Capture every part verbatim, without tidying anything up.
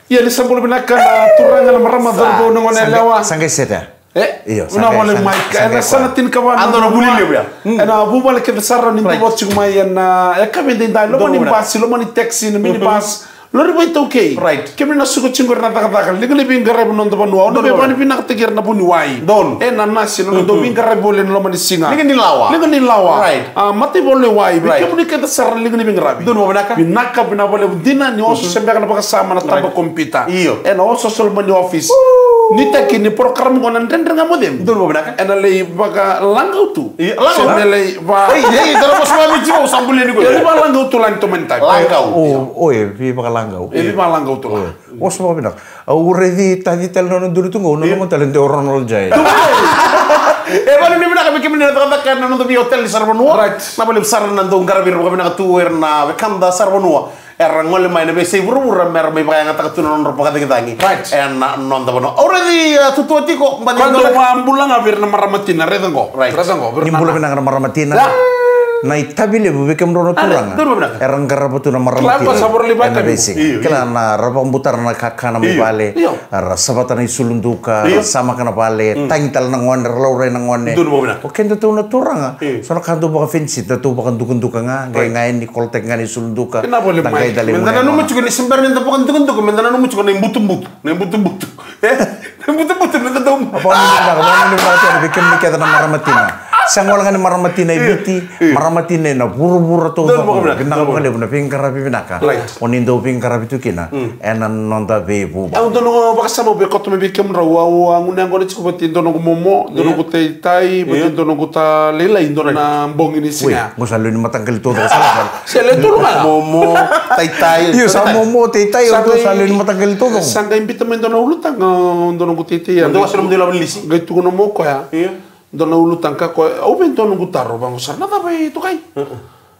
Ia ni sa bula vinaka na turaga, na marama, cauravou, na gone yalewa. Sa qai set ya. E? Io, sa qai, sa qai. Ena yasana tinikava na vuli levu ya. Ena vuvale kece sara ni dau tiko mai ena yakavi edaidai, loma ni basi, loma ni taxi, na minibus, lori vakaitaukei. Kemuni na suka tiko qori na cakacaka, liga ni veiqaravi na noda vanua. Au na via vakavinavinakataki ira na vuniwai. Ena nasi, na nodra dau veiqaravi voli ena loma ni siga. Liga ni lawa. Liga ni lawa. A, mataivalu ni wai. Vei kemuni kece sara na liga ni veiqaravi. Vinaka, vinaka vakalevu dina, ni oso se beka na vakasama na taba kompiuta. Io. Ena osooso loma ni office. Ni taki ni porokaramu qo na Dredre Ga Mo Cegu. Donu vinaka. Ena lai vakalagau tu. Io, lagau. Se me lai va- Ei, ei, tara mo sema mi tiko, sa buli ni ko. Io, ni vakalagau tu la ni tomani tavi. Lagau. O, o, e, veivakalagau. E, veivakalagau tu la. Oso vakavinaka. Au raici taci tale na nona duri tu qo, na nona tale de o Ronald Jai. E vale ni vinaka me kemuni na cakacaka na noda vei hotel ni saravanua. Right. Na vale sara na dau qaravi ira vakavinaka tu era na wekada saravanua. Era gole mai na veiyasai vuravura me ra mai vakayagataka tu na nodra vakacagicagi. Right. Ena noda vanua. Au raici, e, tutua tiko, baci. Koya dau vakabula ga vei ira na marama tina, raica qo. Right. Raica qo, vei ira na marama. Ni bula vinaka na marama tina. Na itavi levu vei kemudrau na turaga. Era qarava tu na marama tina. Ena veiyasai. Io, io. Kila na ra vakabutara na kakana mai vale. Io. Ra savata na isulu duka, ra samaka na vale, tagi tale na gone, ra laurai na gone. O kedatou na turaga. Io. So na ka dau vakafenisi, datou vakadukaduka ga, qai ga yani kolotaki ga na isulu duka. Kena vale mai. Meda nanuma tiko ni se bera ni da vakadukaduka, meda nanuma tiko na ibutubutu. Na ibutubutu. E? Na ibutubutu, meda dau. Vakanuinui vinaka, vakanuinui vinaka tiko vei kemuni kece na marama tina. Sa gole ga ni marama tina e Viti, marama tina ena vuravura taucoko. Vinaka vakalevu na veiqaravi vinaka. Right. O ni dau veiqaravi tu kina ena noda veivuke. Au dau na vakasama vei koto mai vei kemudrau, au a gunu yaqona tiko vata e dua noqu momo, dua noqu taitai, vata e dua noqu ta lailai, dua na bogi ni siga. Qo sa lewe ni mataqali taucoko sa la. Se lewe tolu ga. Momo, taitai. Io, sa momo, taitai, o dua sa lewe ni mataqali taucoko. Sa qai biuta mai dua na ulutaga, dua noqu taitai. Dua sa na mudui lava ni lisi. Qai tukuna mo koya. Io. Dua na ulutaga ko, au vei dua noqu taro vaqo sara. Na cava e tukai?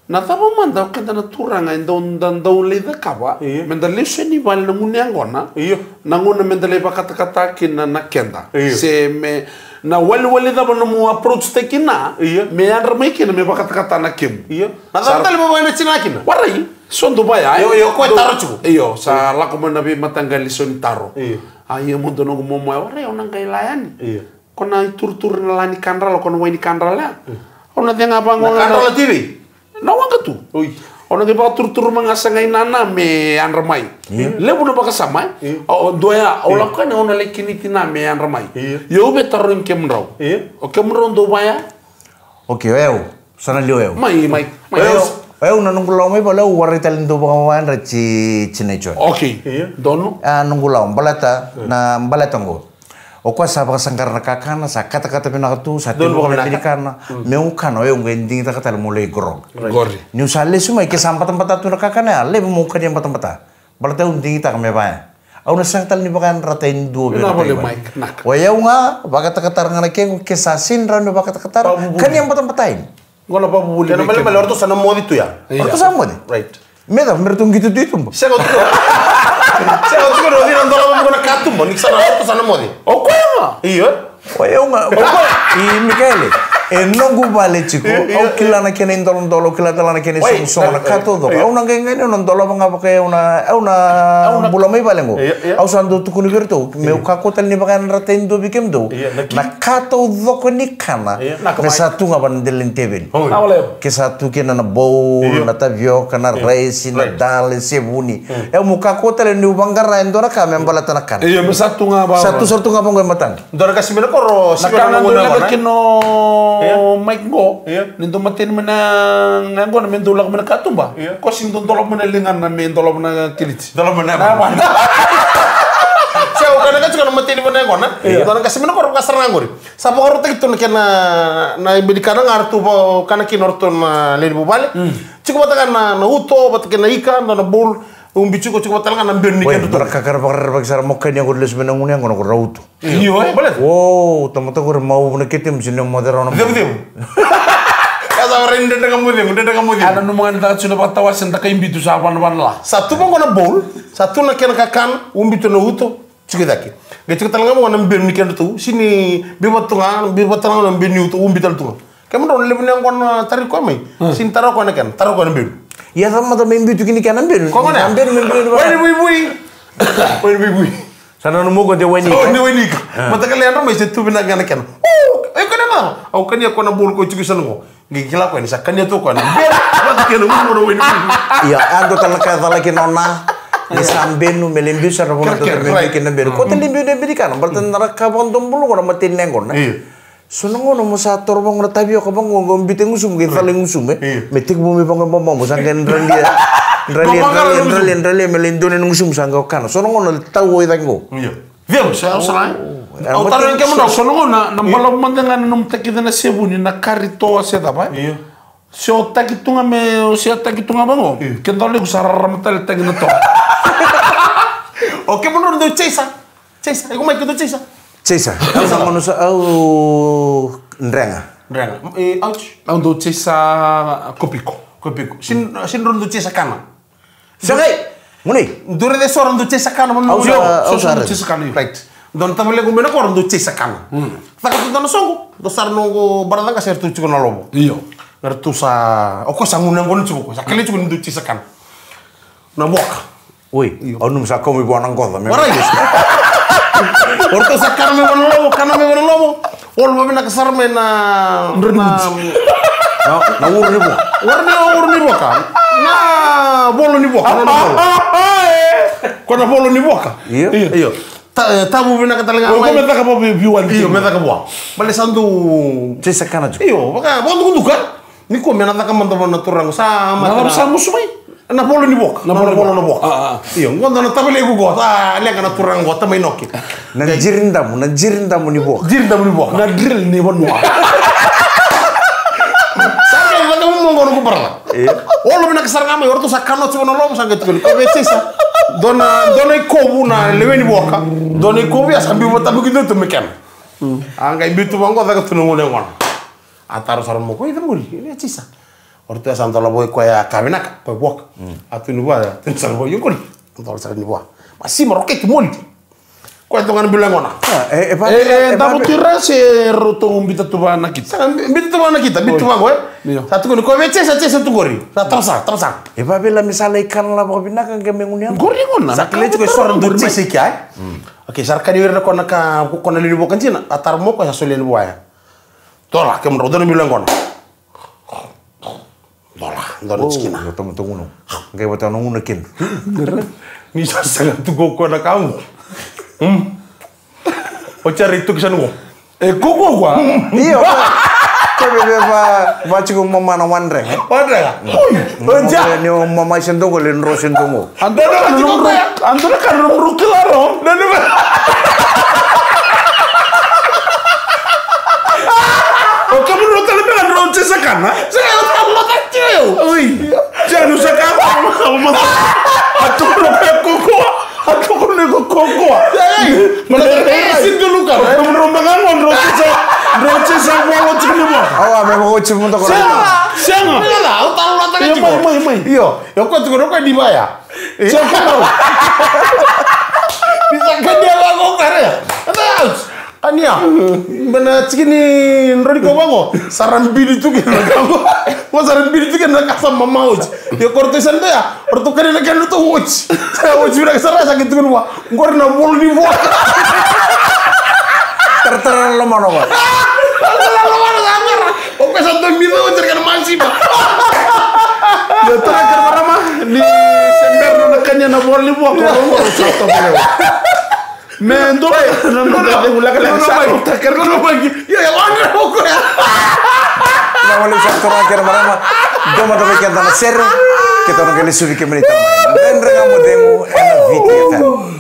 Na cava mada o keda na turaga e dau da dau lai cakava? Io. Meda lesu yani vale na gunu yaqona. Io. Na gauna meda lai vakatakata kina na keda. Io. Se me na waliwali cava nomu approach taki kina. Io. Me yadra mai kina me vakatakata na kemu. Io. Na cava tale mo vakayadrati kina? Warai. So dou vaya. Io, io, ko e taro tiko. Io, sa lako mai na veimataqali so ni taro. Io. A ia mo dua noqu momo, warai, au na qai la yani. Io. Ko na ituruturuga la ni kadrala, ko na wai ni kadrala ya. Au na cega vaqo na kadrala T V. Na waqa tu. Oi. Au na qai vakaturuturu ma ga sa qai nana me yadra mai. Io. Levu na vakasama, e? Io. O dua ya, au lako yani au na lai kina i tina me yadra mai. Io. Io, au via tarogi kemudrau. Io. O kemudrau dou vaya? Okay, o yau. Sa na liu o yau. Mai, mai, mai. O yau, o yau na noqu lawa mai vale au warai tale ni dau vakavakayadrati Tinai John. Okay. Io. Donu. A noqu lawa, baleta, na baleta qo. O koya sa vakasaqara na kakana, sa katakata vinaka tu, sa tiko na binikana. Meu kana, o yau qai digitaka tale meu lai grog. Qori. Niu sa lesu mai, ke sa batabata tu na kakana ya, levu meu kania batabata. Baleta au digitaka me vaya. Au na sega tale ni vakayadrata e dua vei iratou. O yau ga, vakatakatara ga na kequ, ke sa sega ni rawa ni vakatakatara, kania batabata yani. Qo na vakavuvuli. Kena malemale, o ratou sa na moce tu ya. Io. O ratou sa moce. Right. Me cava, me ratou qito tu i tuba. Sega, o tiko. Sega, o tiko, o tiko na dolava vaka na katuba, ni sa na, o ratou sa na moce. O koya ga. Io. O yau ga. O koya. I Mikaele, e noqu vale tiko, au kila na kena idolodolo, au kila tale na kena isogosogo, na ka taucoko. Au na qai gani, au na dolava ga vaka, au na, au na bula mai vale qo. Io, io. Au sa dau tukuna vei iratou, meu kakua tale ni vakayadrata e dua vei kemudou. Io, na ka taucoko ni kana, me sa tu ga vaka na dela ni teveli. Ke sa tu kina na bowl, na tavioka, na raisi, na dal, e sevuni. E au meu kakua tale niu vaqara e dua na ka me baleta na kana. Io, me sa tu ga vaqo. Sa tu sara tu ga vaqo e mataqu. Dua na ka simi na koro, na simi na kana dau leqa kina o Mike qo. Io. Ni dau mateni mai na yaqona me dau lako mai na katuba. Io. Ko simi dau dolava mai na ligana me dolava na kiliti. Dolava mai na yaqona. Sa u kana ka tiko na mateni mai na yaqona. Io. Dua na ka simi na koro vakasara ga qori. Sa vakarautaki tu na kena, na ibe ni kana ga ratou vakana kina o ratou na lewe ni vuvale. Tiko vata ga na, na uto, vata kei na ika, na, na bowl, ubi tiko, tiko vata ga na benu ni kedratou. Dua na kakana vakarerevaki sara mo kania qori lesu mai na gunu yaqona qori na uto. Io, e, baleta. O, tamata qori mau na kete mo sega ni moce rawa na. Cevucevu. Ka sa varai ni Dredre Ga Mo Cegu, Dredre Ga Mo Cegu. A nanuma ga ni caka tiko na vakatawase na dakai bitu sa vanavana la. Sa tu vaqo na bowl, sa tu na kena kakana, ubi tu na uto. Tiko i cake. Qai tiko tale ga vaqo na benu ni kedratou. Sega ni biu vata tu ga, biu vata tale ga na benu ni uto, ubi tale tu ga. Kemudrau na levu ni yaqona tara koya mai. Sega ni tara koya na kena, tara koya na benu. Ia sa mata mai biu tu kina kena benu. Koya gona. Na benu, benu, benu. Wai ni vuivui. Waini vivui. Sa nanuma o koya de waini ika. Waini ika. Mataka lailai yadra mai se tu vinaka ga na kena. O, e kania na. Au kania koya na bolo ko tiko i sana qo. Qai kila koya ni sa kania tu koya na benu. Vata kei na gumu na waini vivui. Ia, a dua tale na ka e cala kina o Na. Ni sa benu, me lai biu sara vua na dua tale me biu kina na benu. Ko tale biu na Amerikana, baleta na ka vakadomobula qo na mateni na yaqona. Io. So na gauna mo sa toro vaqo na tavioka vaqo, qo biuta i gusumu, qai cala i gusumu, e? Io. Me tekivu mai vaqo e baba, mo sa qai dralia. Dralia, dralia, dralia, dralia, me lai dua na gusumu sa qai kana. So na gauna tau o i cake qo. Io. Veu, se au sara. Au taro ni kemudrau, so na gauna, na balavu mada ga na nomu takica na sevuni, na kari toa se cava, e? Io. Se o taki tu ga me, o se taki tu ga vaqo. Io. Ke dau levu sa rarama tale taki na toa. O kemudrau dau chase. Chesa, iko mai keitou chesa. Chesa. Au sa gona sa au drega. Drega. E, ouch. Au dau chesa kopiko. Kopiko. Sin, sin rau dau chesa kana. Segai. Muni. Dure de sora dau chesa kana, manu. Au sa, au sa dau chesa kana. Right. Dona tavaleku me na koro dau chesa kana. Saka tu dona sogo. Dou sara noqu brother ga se ratou tiko na lovo. Io. Ratou sa, o koya sa gunu gona tiko, sa kele tiko ni dau chesa kana. Na voka. Oi, au nanuma sa kau mai vua na goca me. Warai. O ratou sa kana mai vua na lovo, kana mai vua na lovo. Olo vavinaka sara mai na, na, na uru ni voka. Warai, na uru ni voka. Na volo ni voka, na volo. Ko na volo ni voka. Io. Io. Ta-, tavu vinaka tale ga mai. Ko me caka vua vei, vei wani. Io, me caka vua. Bale sa dau. Chesa kana tu. Io, vaka, vakadukaduka. Ni kua me na caka mada vua na turaga sa mate na. Sa musu mai. Na volo ni voka. Na volo ni voka. Io, qo dua na tavaleku qo, sa leqa na turaga qo, tamai Noke. Na jiri damu, na jiri damu ni voka. Jiri damu ni voka. Na drill ni vanua. Sa qai vaka mo qo na ku brother. Io. Olo vinaka sara ga mai, o ratou sa kana oti vua na lovo, sa qai tukuni. Ko vei chesa. Dua na, dua na ikovu na lewe ni voka. Dua na ikovu ya sa biu vata biu ki dua tu me kena. A qai biu tu vaqo, caka tu na gunu yaqona. A taro sara mo ko, i cava qori, e chesa. O ratou ya sa dola vua i koya ka vinaka, koya voka. A tu ni vua, tu ni sara vua, i qori. Dola sara ni vua. Ma sima roketi moli. Koya toka na bilo yaqona. E, e, e, davo tu ira se ratou bita tu va na kita. Sa bita tu va na kita, bita tu va qo, e. Sa tukuni ko vei chesa, chesa tu qori. Sa tavasa, tavasa. E vavela me sa lai kana la vakavinaka qai me gunu yaqona. Qori yaqona. Sa kele tiko e sora dau chesa i kea, e. Okay, sa ra kani ira ko na ka, ko na lili voka dina. A taro mo ko sa solia ni vua ya. Dola, kemudrau, dua na bilo yaqona. Dola, dua na tikina. Io, tomo, tomo, no. Qai vata na gunu kina. Ni sa saga tu ko ko na kamu. Hmm. O chari tu kisa nuko. E, ko ko kwa. Io. Ko be be va, va tiko mama na wandre. Wandre. Oi. Ni o mama se dogo le nro se dogo. Andona ka nro, andona ka nro kila ro. O ka mo tale me na rau chesa kana. Sa o tale lo ta tio. Oi. Sa no sa ka. A tu ko ko ko. A tu ko ko ko. Mana rau si dulu kana. Rau rau manga ngon rau chesa. Rau chesa walo chini mo. Awa me mo chini mo to ko. Sega. Sega. Mana o tale lo ta tio. Mai mai mai. Io. Yo ko tu ko ko di baya. Sega. Bisa ka dia la ko kare. Ania, me na tiki ni droni ko vaqo, sa ra bini tu kina na ka qo. Qo sa ra bini tu kina na ka sa mama oti. Ia ko ratou i San Jose, o ratou kania na kena ratou oti. Sa oti vinaka sara, sa qai tukuni vua, qori na volo ni voka. Taratara na lomana qo. Taratara na lomana sa qara. O koya sa dau mica oti na kena masiva. Ia tara kena marama, ni se bera na kania na volo ni voka, o ratou sa tovolea. Me dua na noda cegu lekaleka sa takere na maki. Io, io, wadra o koya. Na wale sa toro kere marama. Dua mada vei keda na sere. Keitou na qai lesuvi kemuni tale mai. Dredre Ga Mo Cegu ena V T F M.